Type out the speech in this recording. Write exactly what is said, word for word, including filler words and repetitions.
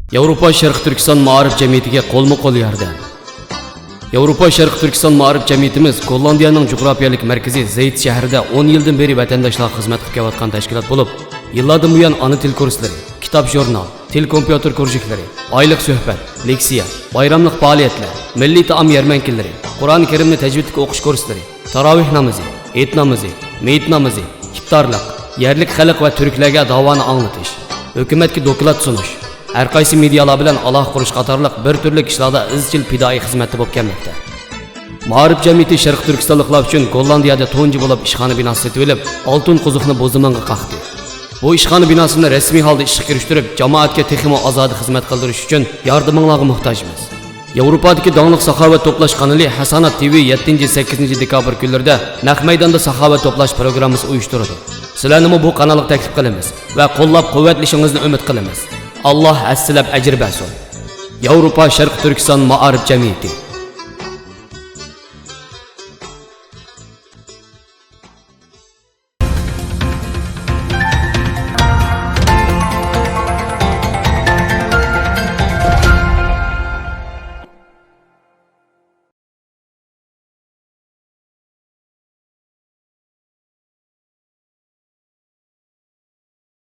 ياۋروپا شەرقىي تۈركىستان مائارىپ جەمئىيىتىگە قولمۇ قول ياردەم. ياۋروپا شەرقىي تۈركىستان مائارىپ جەمئىيىتىمىز گوللاندىيەنىڭ جۇغراپىيەلىك مەركىزى زېيت شەھىرىدە ئون يىلدىن بېرى ۋەتەنداشلارغا خىزمەت قىلىپ كېلىۋاتقان تەشكىلات بولۇپ، يىللاردىن بۇيان ئانا تىل كۇرسلىرى، كىتاب ژۇرنال، تېلېكومپيۇتېر كۇرژۇكلىرى، ئايلىق سۆھبەت، لېكسىيە، بايراملىق پائالىيەتلەر، مىللىي تائام يەرمەنكىلىرى، قۇرئان كەرىمنى تەجۋىدتىكى ئوقۇش كۇرسلىرى، تاراۋىھ نامىزى، ھېيت نامىزى، مېيىت نامىزى، ئىپتارلىق، يەرلىك خەلق ۋە تۈركلەرگە داۋانى ئاڭلىتىش، ھۆكۈمەتكە دوكلات سۇنۇش، ھەرقايسى مېدىيالار بىلەن ئالاقە قۇرۇش قاتارلىق بىر تۈرلۈك ئىشلاردا ئىزچىل پىدائىي خىزمەتتە بولۇپ كەلمەكتە. مائارىپ جەمئىيىتى شەرقىي تۈركىستانلىقلار ئۈچۈن گوللاندىيەدە تۇنجى بولۇپ ئىشخانا بىناسى سېتىۋېلىپ، ئالتۇن قوزۇقنى بوزۇمانغا قاقتى. بۇ ئىشخانا بىناسىنى رەسمىي ھالدا ئىشقا كىرىشتۈرۈپ، جامائەتكە تېخىمۇ ئازادە خىزمەت قىلدۇرۇش ئۈچۈن ياردىمىڭلارغا موھتاجمىز. ياۋروپادىكى داڭلىق ساخاۋەت توپلاش قانىلى ھەسانات تىۋى يەتتىنچى، سەككىزىنچى دېكابىر كۈنلىرىدە نەق مەيداندا ساخاۋەت توپلاش پروگراممىسى ئۇيۇشتۇرىدۇ. سىلەرنىمۇ بۇ قانالغا تەكلىپ قىلىمىز ۋە قوللاپ قۇۋۋەتلىشىڭىزنى ئۈمىد قىلىمىز. ئاللاھ ھەسسىلەپ ئەجىر بەرسۇن. ياۋروپا شەرقىي تۈركىستان مائارىپ جەمئىيىتى.